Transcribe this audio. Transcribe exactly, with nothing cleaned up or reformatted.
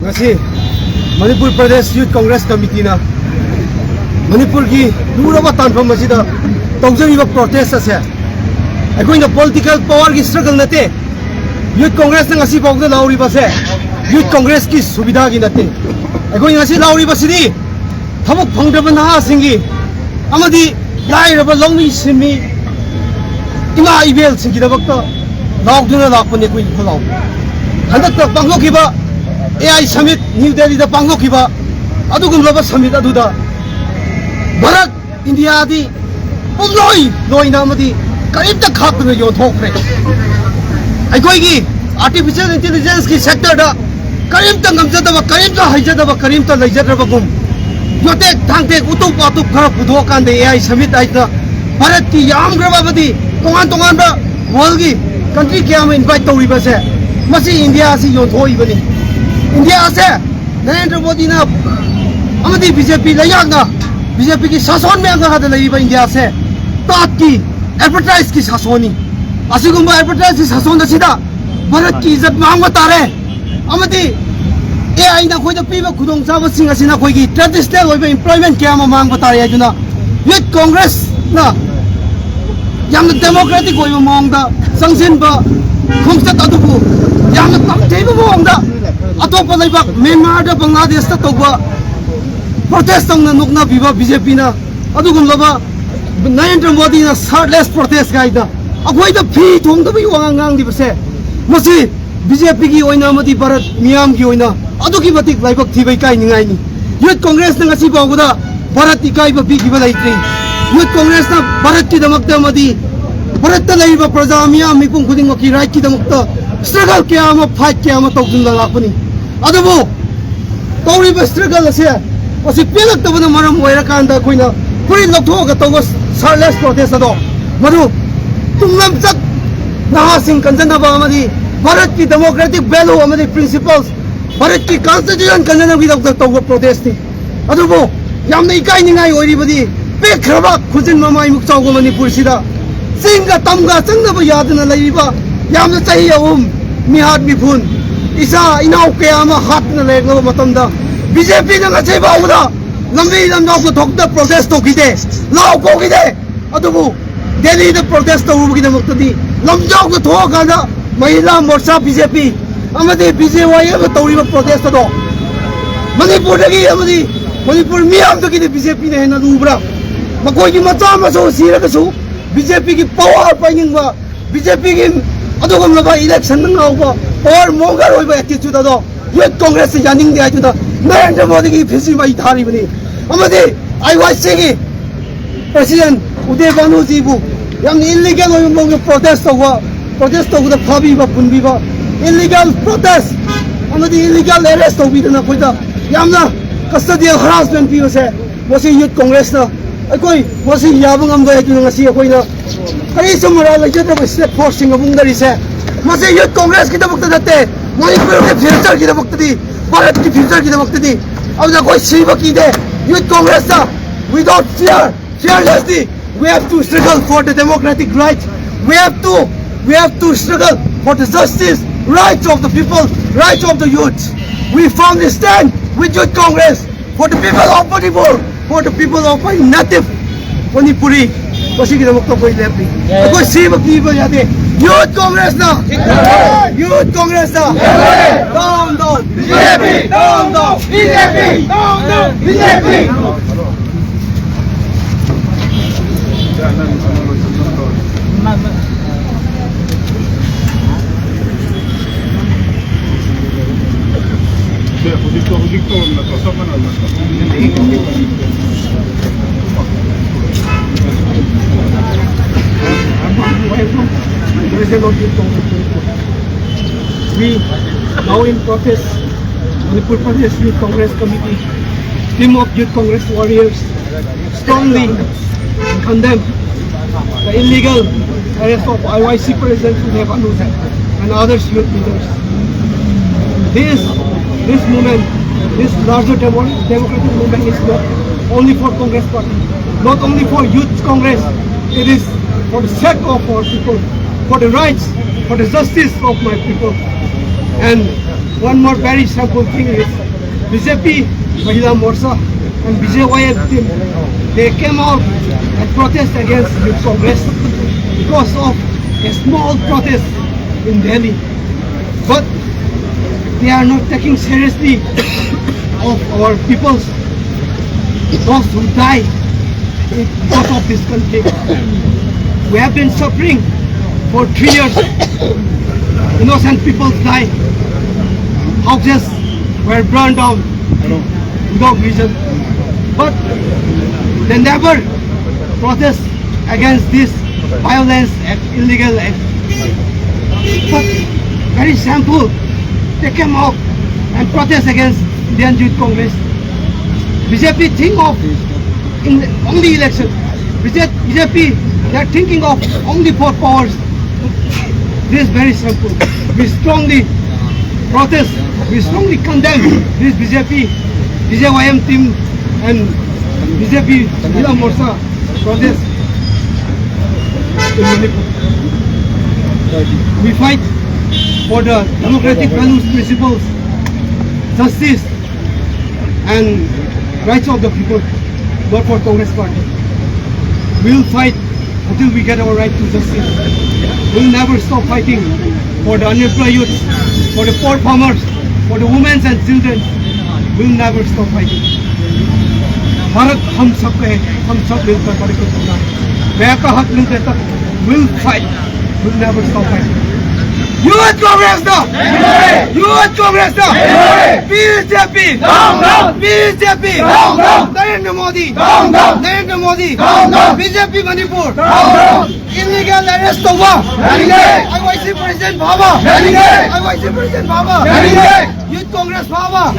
ꯉꯁꯤ ꯃꯅꯤꯄꯨꯔ ꯄ꯭ꯔꯗꯦꯁ ꯌꯨꯠ ꯀꯣꯡꯒ꯭ꯔꯦꯁ ꯀꯃꯤꯇꯤꯅ ꯃꯅꯤꯄꯨꯔꯒꯤ ꯂꯨꯔꯕ ꯇꯥꯟꯐꯝ ꯑꯁꯤꯗ ꯇꯧꯖꯔꯤꯕ ꯄ꯭ꯔꯣꯇꯦꯁ ꯑꯁꯦ, ꯑꯩꯈꯣꯏꯅ ꯄꯣꯂꯤꯇꯤꯀꯦꯜ ꯄꯋꯥꯔꯒꯤ ꯁ꯭ꯇ꯭ꯔꯒꯜ ꯅꯠꯇꯦ꯫ ꯌꯨꯠ ꯀꯣꯡꯒ꯭ꯔꯦꯁꯅ ꯉꯁꯤ ꯐꯥꯎꯗ ꯂꯥꯎꯔꯤꯕꯁꯦ ꯌꯨꯠ ꯀꯣꯡꯒ꯭ꯔꯦꯁꯀꯤ ꯁꯨꯕꯤꯙꯥꯒꯤ ꯅꯠꯇꯦ꯫ ꯑꯩꯈꯣꯏ ꯉꯁꯤ ꯂꯥꯎꯔꯤꯕꯁꯤꯗꯤ ꯊꯕꯛ ꯐꯪꯗ꯭ꯔꯕ ꯅꯍꯥꯁꯤꯡꯒꯤ ꯑꯃꯗꯤ ꯂꯥꯏꯔꯕ ꯂꯧꯃꯤ ꯁꯤꯟꯃꯤ ꯏꯃꯥ ꯏꯕꯦꯜꯁꯤꯡꯒꯤꯗꯃꯛꯇ ꯂꯥꯎꯗꯨꯅ ꯂꯥꯛꯄꯅꯤ ꯑꯩꯈꯣꯏ ꯏꯈꯣꯜ ꯂꯥꯎꯕ꯫ ꯍꯟꯗꯛꯇ ꯄꯥꯡꯊꯣꯛꯈꯤꯕ ꯑꯦ ꯑꯥꯏ ꯁꯃꯤꯠ, ꯅ꯭ꯌꯨ ꯗꯦꯜꯂꯤꯗ ꯄꯥꯡꯊꯣꯛꯈꯤꯕ ꯑꯗꯨꯒꯨꯝꯂꯕ ꯁꯃꯤꯠ ꯑꯗꯨꯗ ꯚꯥꯔꯠ, ꯏꯟꯗꯤꯌꯥꯗꯤ ꯄꯨꯝꯂꯣꯏ ꯂꯣꯏꯅ ꯑꯃꯗꯤ ꯀꯔꯤꯝꯇ ꯈꯥꯛꯇꯅ ꯌꯣꯟꯊꯣꯛꯈ꯭ꯔꯦ꯫ ꯑꯩꯈꯣꯏꯒꯤ ꯑꯥꯔꯇꯤꯐꯤꯁꯤꯌꯦꯜ ꯏꯟꯇꯦꯂꯤꯖꯦꯟꯁꯀꯤ ꯁꯦꯛꯇꯔꯗ ꯀꯔꯤꯝꯇ ꯉꯝꯖꯗꯕ, ꯀꯔꯤꯝꯇ ꯍꯩꯖꯗꯕ, ꯀꯔꯤꯝꯇ ꯂꯩꯖꯗ꯭ꯔꯕꯒꯨꯝ, ꯌꯣꯇꯦꯛ ꯊꯥꯡꯇꯦꯛ, ꯎꯇꯨꯞ ꯄꯥꯇꯨꯞ ꯈꯔ ꯄꯨꯊꯣꯛꯑꯀꯥꯟꯗ ꯑꯦ ꯑꯥꯏ ꯁꯃꯤꯠ ꯍꯥꯏꯗꯅ ꯚꯥꯔꯠꯀꯤ ꯌꯥꯝꯈ꯭ꯔꯕ ꯑꯃꯗꯤ ꯇꯣꯉꯥꯟ ꯇꯣꯉꯥꯟꯕ ꯋꯥꯔꯜꯒꯤ ꯀꯟꯇ꯭ꯔꯤ ꯀꯌꯥ ꯑꯃ ꯏꯟꯚꯥꯏꯠ ꯇꯧꯔꯤꯕꯁꯦ, ꯃꯁꯤ ꯏꯟꯗꯤꯌꯥ ꯑꯁꯤ ꯌꯣꯟꯊꯣꯛꯏꯕꯅꯤ꯫ ꯏꯟꯗꯤꯌꯥ ꯑꯁꯦ ꯅꯔꯦꯟꯗ꯭ꯔ ꯃꯣꯗꯤꯅ ꯑꯃꯗꯤ ꯕꯤ ꯖꯦ ꯄꯤ ꯂꯩꯉꯥꯛꯅ, ꯕꯤ ꯖꯦ ꯄꯤꯒꯤ ꯁꯥꯁꯣꯟ ꯃꯌꯥꯝꯒ ꯍꯥꯟꯅ ꯂꯩꯔꯤꯕ ꯏꯟꯗꯤꯌꯥꯁꯦ ꯇꯥꯠꯀꯤ ꯑꯦꯗꯚꯔꯇꯥꯏꯁꯀꯤ ꯁꯥꯁꯣꯟꯅꯤ꯫ ꯑꯁꯤꯒꯨꯝꯕ ꯑꯦꯗꯚꯔꯇꯥꯏꯁꯀꯤ ꯁꯥꯁꯣꯟ ꯑꯁꯤꯗ ꯚꯥꯔꯠꯀꯤ ꯏꯖꯠ ꯃꯥꯡꯕ ꯇꯥꯔꯦ꯫ ꯑꯃꯗꯤ ꯑꯦ ꯑꯥꯏꯅ ꯑꯩꯈꯣꯏꯗ ꯄꯤꯕ ꯈꯨꯗꯣꯡꯆꯥꯕꯁꯤꯡ ꯑꯁꯤꯅ ꯑꯩꯈꯣꯏꯒꯤ ꯇ꯭ꯔꯦꯗꯤꯁꯅꯦꯜ ꯑꯣꯏꯕ ꯑꯦꯝꯄ꯭ꯂꯣꯏꯃꯦꯟ ꯀꯌꯥ ꯑꯃ ꯃꯥꯡꯕ ꯇꯥꯔꯦ ꯍꯥꯏꯗꯨꯅ ꯌꯨꯠ ꯀꯣꯡꯒ꯭ꯔꯦꯁꯅ ꯌꯥꯝꯅ ꯗꯦꯃꯣꯀ꯭ꯔꯦꯇꯤꯛ ꯑꯣꯏꯕ ꯃꯑꯣꯡꯗ ꯆꯪꯁꯤꯟꯕ ꯈꯣꯡꯆꯠ ꯑꯗꯨꯕꯨ ꯌꯥꯝꯅ ꯇꯝꯊꯤꯕ ꯃꯑꯣꯡꯗ ꯑꯇꯣꯞꯄ ꯂꯩꯕꯥꯛ ꯃ꯭ꯌꯥꯟꯃꯥꯔꯗ, ꯕꯪꯒ꯭ꯂꯥꯗꯦꯁꯇ ꯇꯧꯕ ꯄ꯭ꯔꯣꯇꯦꯁ ꯇꯧꯅ ꯅꯣꯛꯅꯕꯤꯕ ꯕꯤ ꯖꯦ ꯄꯤꯅ ꯑꯗꯨꯒꯨꯝꯂꯕ ꯅꯔꯦꯟꯗ꯭ꯔ ꯃꯣꯗꯤꯅ ꯁꯥꯔꯠꯂꯦꯁ ꯄ꯭ꯔꯣꯇꯦꯁ ꯀꯥꯏꯗ ꯑꯩꯈꯣꯏꯗ ꯐꯤ ꯊꯣꯡꯗꯕꯒꯤ ꯋꯥꯉꯥꯡ ꯉꯥꯡꯂꯤꯕꯁꯦ, ꯃꯁꯤ ꯕꯤ ꯖꯦ ꯄꯤꯒꯤ ꯑꯣꯏꯅ ꯑꯃꯗꯤ ꯚꯥꯔꯠ ꯃꯤꯌꯥꯝꯒꯤ ꯑꯣꯏꯅ ꯑꯗꯨꯛꯀꯤ ꯃꯇꯤꯛ ꯂꯥꯏꯕꯛ ꯊꯤꯕ ꯏꯀꯥꯏꯅꯤꯡꯉꯥꯏꯅꯤ꯫ ꯌꯨꯠ ꯀꯣꯡꯒ꯭ꯔꯦꯁꯅ ꯉꯁꯤ ꯐꯥꯎꯕꯗ ꯚꯥꯔꯠ ꯏꯀꯥꯏꯕ ꯄꯤꯈꯤꯕ ꯂꯩꯇ꯭ꯔꯤ꯫ ꯌꯨꯠ ꯀꯣꯡꯒ꯭ꯔꯦꯁꯅ ꯚꯥꯔꯠꯀꯤꯗꯃꯛꯇ ꯑꯃꯗꯤ ꯚꯥꯔꯠꯇ ꯂꯩꯔꯤꯕ ꯄ꯭ꯔꯖꯥ ꯃꯤꯌꯥꯝ ꯃꯤꯄꯨꯝ ꯈꯨꯗꯤꯡꯃꯛꯀꯤ ꯔꯥꯏꯠꯀꯤꯗꯃꯛꯇ ꯁ꯭ꯇ꯭ꯔꯒꯜ ꯀꯌꯥ ꯑꯃ, ꯐꯥꯏꯠ ꯀꯌꯥ ꯑꯃ ꯇꯧꯗꯨꯅ ꯂꯥꯛꯄꯅꯤ꯫ ꯑꯗꯨꯕꯨ ꯇꯧꯔꯤꯕ ꯁ꯭ꯇ꯭ꯔꯒꯜ ꯑꯁꯦ, ꯃꯁꯤ ꯄꯦꯜꯂꯛꯇꯕꯅ ꯃꯔꯝ ꯑꯣꯏꯔꯀꯥꯟꯗ ꯑꯩꯈꯣꯏꯅ ꯐꯨꯔꯤꯠ ꯂꯧꯊꯣꯛꯑꯒ ꯇꯧꯕ ꯁꯥꯔꯠꯂꯦꯁ ꯄ꯭ꯔꯣꯇꯦꯁ ꯑꯗꯣ, ꯃꯗꯨ ꯇꯨꯡꯂꯝꯆꯠ ꯅꯍꯥꯁꯤꯡ ꯀꯟꯖꯅꯕ ꯑꯃꯗꯤ ꯚꯥꯔꯠꯀꯤ ꯗꯦꯃꯣꯀ꯭ꯔꯦꯇꯤꯛ ꯚꯦꯂꯨ ꯑꯃꯗꯤ ꯄ꯭ꯔꯤꯟꯁꯤꯄꯜꯁ, ꯚꯥꯔꯠꯀꯤ ꯀꯟꯁꯇꯤꯇ꯭ꯌꯨꯁꯟ ꯀꯟꯖꯅꯕꯒꯤꯗꯃꯛꯇ ꯇꯧꯕ ꯄ꯭ꯔꯣꯇꯦꯁꯅꯤ꯫ ꯑꯗꯨꯕꯨ ꯌꯥꯝꯅ ꯏꯀꯥꯏꯅꯤꯡꯉꯥꯏ ꯑꯣꯏꯔꯤꯕꯗꯤ, ꯄꯤꯛꯈ꯭ꯔꯕ ꯈꯨꯖꯤꯟ ꯃꯃꯥꯏꯃꯨꯛ ꯆꯥꯎꯕ ꯃꯅꯤꯄꯨꯔꯁꯤꯗ ꯆꯤꯡꯒ ꯇꯝꯒ ꯆꯪꯗꯕ ꯌꯥꯗꯅ ꯂꯩꯔꯤꯕ, ꯌꯥꯝꯅ ꯆꯍꯤ ꯑꯍꯨꯝ ꯃꯤꯍꯥꯠ ꯃꯤꯄꯨꯟ, ꯏꯆꯥ ꯏꯅꯥꯎ ꯀꯌꯥ ꯑꯃ ꯍꯥꯠꯇꯅ ꯂꯩꯔꯛꯂꯕ ꯃꯇꯝꯗ, ꯕꯤ ꯖꯦ ꯄꯤꯅ ꯉꯁꯤ ꯐꯥꯎꯕꯗ ꯂꯝꯕꯤ ꯂꯝꯖꯥꯎꯗ ꯊꯣꯛꯇ ꯄ꯭ꯔꯣꯇꯦꯁ ꯇꯧꯈꯤꯗꯦ, ꯂꯥꯎ ꯀꯧꯈꯤꯗꯦ꯫ ꯑꯗꯨꯕꯨ ꯗꯦꯜꯂꯤꯗ ꯄ꯭ꯔꯣꯇꯦꯁ ꯇꯧꯔꯨꯕꯒꯤꯗꯃꯛꯇꯗꯤ ꯂꯝꯖꯥꯎꯗ ꯊꯣꯛꯑꯀꯥꯟꯗ ꯃꯍꯤꯂꯥ ꯃꯣꯔꯆꯥ, ꯕꯤ ꯖꯦ ꯄꯤ ꯑꯃꯗꯤ ꯕꯤ ꯖꯦ ꯋꯥꯏ ꯑꯦꯝꯅ ꯇꯧꯔꯤꯕ ꯄ꯭ꯔꯣꯇꯦꯁ ꯑꯗꯣ ꯃꯅꯤꯄꯨꯔꯗꯒꯤ ꯑꯃꯗꯤ ꯃꯅꯤꯄꯨꯔ ꯃꯤꯌꯥꯝꯗꯒꯤꯗꯤ ꯕꯤ ꯖꯦ ꯄꯤꯅ ꯍꯦꯟꯅ ꯂꯨꯕ꯭ꯔꯥ? ꯃꯈꯣꯏꯒꯤ ꯃꯆꯥ ꯃꯁꯨ ꯁꯤꯔꯒꯁꯨ ꯕꯤ ꯖꯦ ꯄꯤꯒꯤ ꯄꯋꯥꯔ ꯄꯥꯏꯅꯤꯡꯕ, ꯕꯤ ꯖꯦ ꯄꯤꯒꯤ ꯑꯗꯨꯒꯨꯝꯂꯕ ꯏꯂꯦꯛꯁꯟꯗ ꯉꯥꯎꯕ ꯄꯋꯥꯔ ꯃꯣꯡꯒꯔ ꯑꯣꯏꯕ ꯑꯦꯇꯤꯆꯨꯠ ꯑꯗꯣ ꯌꯨꯠ ꯀꯣꯡꯒ꯭ꯔꯦꯁꯁꯤ ꯌꯥꯅꯤꯡꯗꯦ ꯍꯥꯏꯗꯨꯅ ꯅꯔꯦꯟꯗ꯭ꯔ ꯃꯣꯗꯤꯒꯤ ꯐꯤꯖꯤ ꯃꯩ ꯊꯥꯔꯤꯕꯅꯤ꯫ ꯑꯃꯗꯤ ꯑꯥꯏ ꯋꯥꯏ ꯁꯤꯒꯤ ꯄ꯭ꯔꯁꯤꯗꯦꯟ ꯎꯗꯦ ꯚꯥꯅꯨꯖꯤꯕꯨ ꯌꯥꯝꯅ ꯏꯜꯂꯤꯒꯦꯜ ꯑꯣꯏꯕ ꯃꯑꯣꯡꯗ ꯄ꯭ꯔꯣꯇꯦꯁ ꯇꯧꯕ, ꯄ꯭ꯔꯣꯇꯦꯁ ꯇꯧꯕꯗ ꯐꯥꯕꯤꯕ, ꯄꯨꯟꯕꯤꯕ, ꯏꯜꯂꯤꯒꯦꯜ ꯄ꯭ꯔꯣꯇꯦꯁ ꯑꯃꯗꯤ ꯏꯜꯂꯤꯒꯦꯜ ꯑꯦꯔꯦꯁ ꯇꯧꯕꯤꯗꯅ ꯑꯩꯈꯣꯏꯗ ꯌꯥꯝꯅ ꯀꯁꯇꯗꯤꯌꯦꯜ ꯍꯔꯥꯁꯃꯦꯟ ꯄꯤꯕꯁꯦ ꯃꯁꯤ ꯌꯨꯠ ꯀꯣꯡꯒ꯭ꯔꯦꯁꯅ ꯑꯩꯈꯣꯏ ꯃꯁꯤ ꯌꯥꯕ ꯉꯝꯂꯣꯏ ꯍꯥꯏꯗꯨꯅ ꯉꯁꯤ ꯑꯩꯈꯣꯏꯅ ꯀꯔꯤꯁꯨ ꯃꯔꯥꯜ ꯂꯩꯖꯗ꯭ꯔꯕ ꯁ꯭ꯇꯦꯠ ꯐꯣꯔꯁꯁꯤꯡ ꯑꯃꯨꯛꯅꯔꯤꯁꯦ꯫ ꯃꯁꯤ ꯌꯨꯠ ꯀꯣꯡꯒ꯭ꯔꯦꯁꯀꯤꯗꯃꯛꯇ ꯅꯠꯇꯦ, ꯃꯅꯤꯄꯨꯔꯒꯤ ꯐ꯭ꯌꯨꯆꯔꯒꯤꯗꯃꯛꯇꯗꯤ, ꯚꯥꯔꯠꯀꯤ ꯐ꯭ꯌꯨꯆꯔꯒꯤꯗꯃꯛꯇꯗꯤ꯫ ꯑꯗꯨꯅ ꯑꯩꯈꯣꯏ ꯁꯤꯕ ꯀꯤꯗꯦ꯫ ꯌꯨꯠ ꯀꯣꯡꯒ꯭ꯔꯦꯁꯇ without fear, fearlessly, we have to struggle for the democratic rights. We have to, we have to struggle for the justice, rights of the people, rights of the youth. We firmly stand with Youth Congress for the people of Manipur, for the people of my native Manipuri. ꯃꯁꯤꯒꯤꯗꯃꯛꯇ ꯑꯩꯈꯣꯏ ꯂꯦꯞꯄꯤ꯫ ꯑꯩꯈꯣꯏ ꯁꯤꯕ ꯀꯤꯕ ꯌꯥꯗꯦ꯫ ꯌꯨꯠ ꯀꯣꯡꯒ꯭ꯔꯦꯁꯅ, ꯌꯨꯠ ꯀꯣꯡꯒ꯭ꯔꯦꯁꯅ, down, down, B J P, down, down, B J P, down, down, B J P. ꯁꯦ, ꯍꯧꯖꯤꯛꯇꯣ, ꯍꯧꯖꯤꯛꯇꯣ ꯅꯠꯇ꯭ꯔꯣ? ꯆꯞ ꯃꯥꯟꯅꯕ ꯅꯠꯇ꯭ꯔꯣ? We now in protest, Manipur Pradesh Youth Congress Committee, team of Youth Congress warriors, strongly condemn the illegal arrest of I Y C President Sudhir Bhanuji and others youth leaders. This, this movement, this larger demo-, democratic movement is not only for Congress Party, not only for Youth Congress. It is for the sake of our people, for the rights, for the justice of my people. And one more very simple thing is B J P Mahila Morcha and B J Y M team, they came out and protest against Youth Congress because of a small protest in Delhi. But they are not taking seriously of our people's, those who die because of this conflict. We have been suffering for three years. Innocent people die. Houses were burned down without reason. But they never protest against this violence and illegal act. But very simple, they came out and protest against Indian Youth Congress. B J P think of in only election. B J P, they are thinking of only four powers. This is very simple. We strongly protest, we strongly condemn this B J P, B J Y M team and B J P Mahila Morcha protest in Manipur. We fight for the democratic values, principles, justice, and rights of the people, not for Congress Party. We'll fight until we get our right to justice. We'll never stop fighting for the unemployed youths, for the poor farmers, for the women and children. We'll never stop fighting. Bharat हम सबका है, हम सब मिलकर बड़े को तोड़ना है। न्याय का हक मिलते तक we'll fight, we'll never stop fighting. Youth Congress down! Youth Congress down! B J P down! B J P down! Narendra Modi down! Narendra Modi down! B J P Manipur down! Illegal arrest over! I Y C President Baba! I Y C President Baba! Youth Congress Baba!